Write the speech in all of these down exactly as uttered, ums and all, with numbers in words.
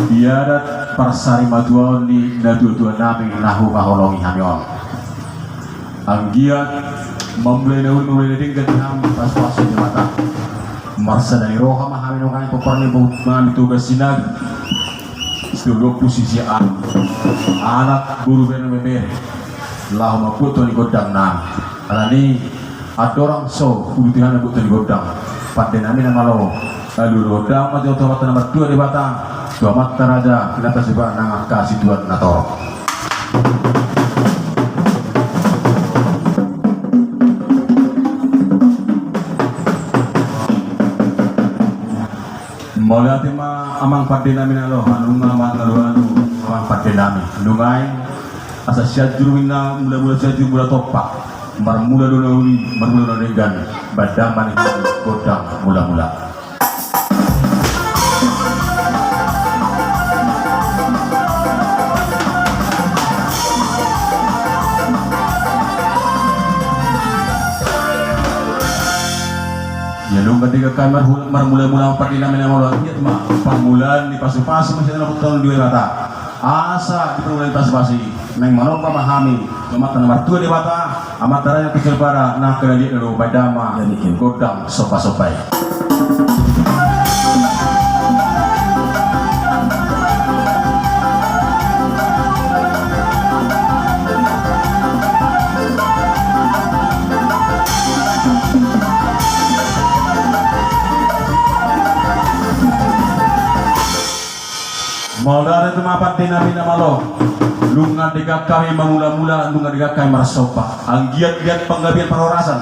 Di adat parsarimatua on ni natuatua nami na hupaholongi hami on. Anggiat mamulai na uli mamulai na denggan di hami pasupasu ni Debata. Marsada ni roha ma hami nunga i pomparan ni boru nami Toga Sinaga. Sitio Lompu sisi anak, anak boru, bere, bebere, laho mambuat tua ni gondang nami. Alani andorang so hubutuhon na buat tua ni gondang, pande nami na malo, alualu gondang ma tu Amanta na martua Debata, tu amanta raja, inanta sibarak nang angka situan na torop. Mauliate ma amang pande nami na olo, nunga mangalualu amang pande nami. Nunga i asa Sianjur ninna, mulamula Sianjur mula tompa. Marmula do na uli, marmula do na denggan, baen damang ma gondang mulamula. Ia nunga denggan hami marmula-mula, pande nami na malo, anggiat ma parmulaan ni pasupasu ma sian Amanta na martua Debata. Asa di parmulaan ni pasupasu i naeng manomba ma hami tu Amanta na martua Debata, amanta raja na tung salpu ara, nang angka na liat na dua, baen damang ma gondang somba-somba i. Mauliate ma pande nami na malo. Nunga denggan hami marmula-mula, nunga denggan hami marsomba. Anggiat liat panggabean parhorasan,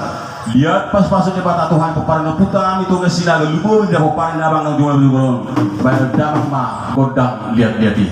liat pasupasu ni Debata tu hami pomparan ni ompunta nami Toga Sinaga, lumobi ma pomparan ni abang nang jumolo-jumolo on. Baen damang ma gondang liat-liat i.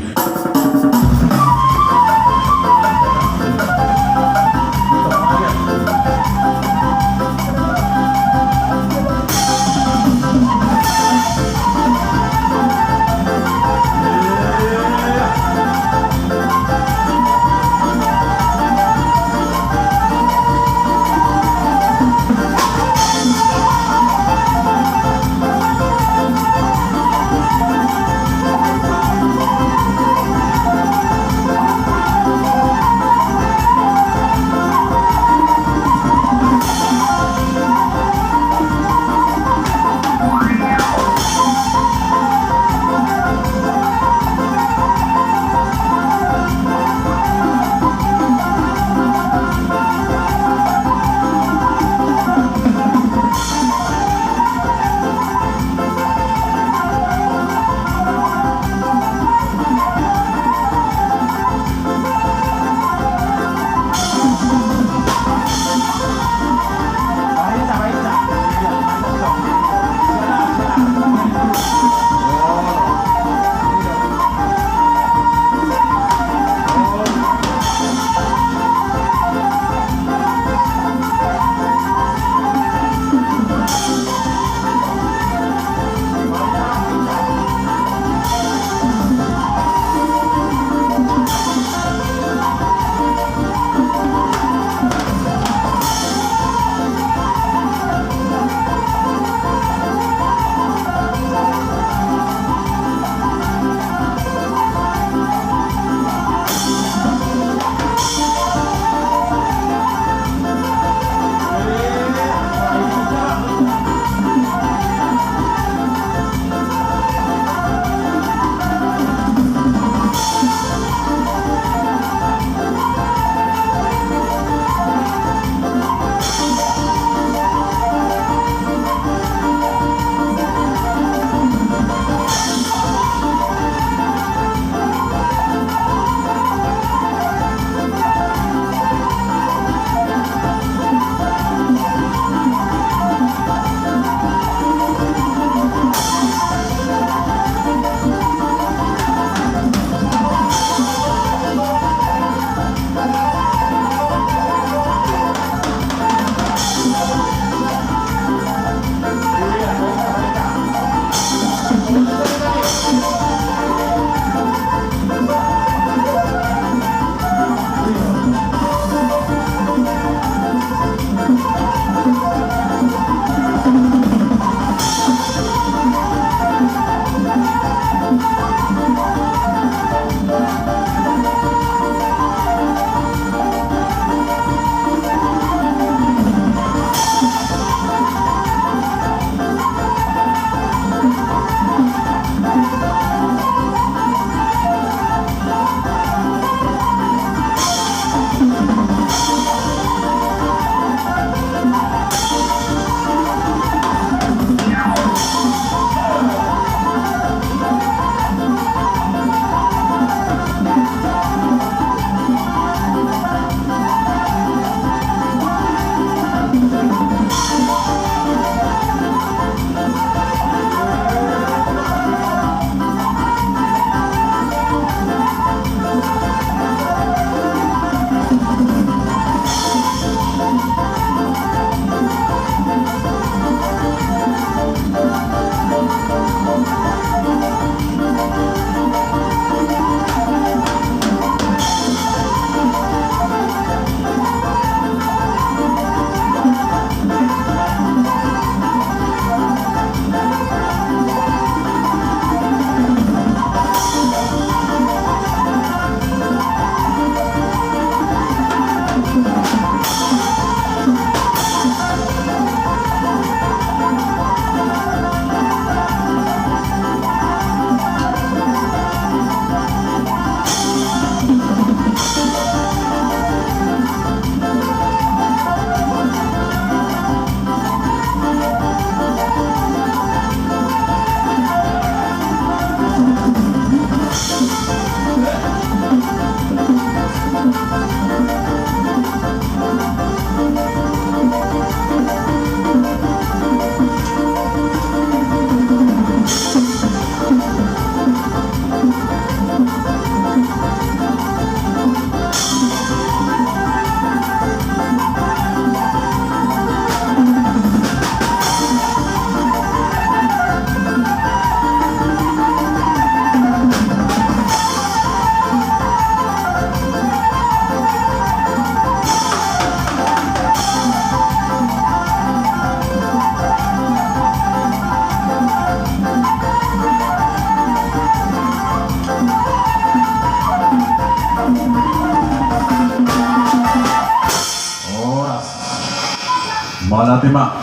Ala tema,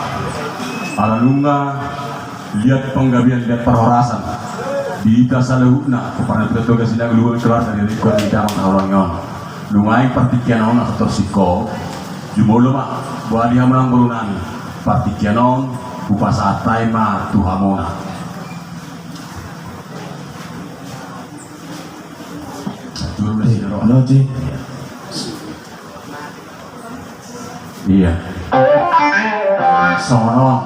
ala nunga liat panggabean, liat parhorasan di hita saluhutna, parna tu toga sinang luhut keluar dari rikon di damang halangi on. Nunga i partingkian on asa torsingko, jumolo ma, boha di hamu nang boru nami, partingkian on hupasahat hami ma tu hamuna. Jumolo ma. Iya. Songon on.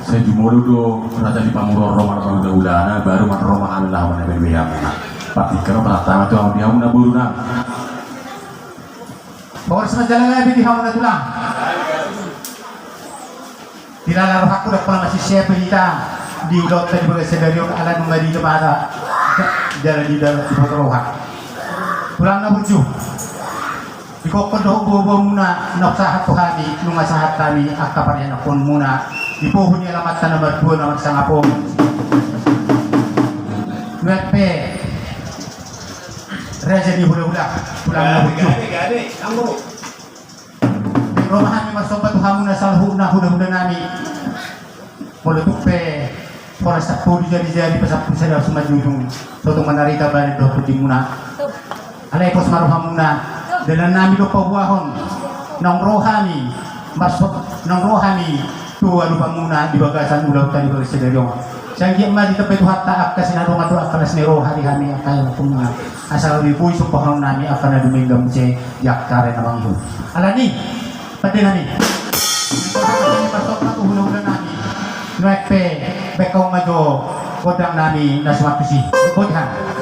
Sai jumolo do raja ni pamoruon ro ma na pangula-ulana, baru ma ro ma hami laho mana bebe hamuna. Partingkian on pasahat hami ma tu hamuna boru nami. Horas ma jala gabe di hamuna tulang. Dilala rohangku dapot na masisiap hita di ulaonta di bagasan sadari on ala nunga di jemata jala di dalam di roha. Tulang na burju. Digokhon dohot boaboamuna na sahat tu hami, nunga sahat hami angka parianakkonmuna di pohon ni alamanta na martua na marsangap on. Nuaeng pe raja ni hulahula, tulang na burju. Ro ma hami marsomba tu hamuna saluhutna hulahula nami. Molo tung pe horas sampulu jadi-jadi, pasampulu sada sumanjujung, so tung manarita badan dohot pudimuna. Alai pos ma rohamuna, dalan nami do paboahon. Naung ro hami marso-, naung ro hami tu adopanmuna di bagasan ulaonta di bagasan sadari on. Sai anggiat ma ditambai Tuhanta angka sinadongan dohot angka las ni roha di hami angka ianakhonmuna. Asa boi sumpahonon nami angka na dumenggan muse di angka ari na mangihut. Alani, pande nami. Parsomba tu hulahula nami. Nuaeng pe, baen hamu ma jo gondang nami na suman tusi. Boti hami.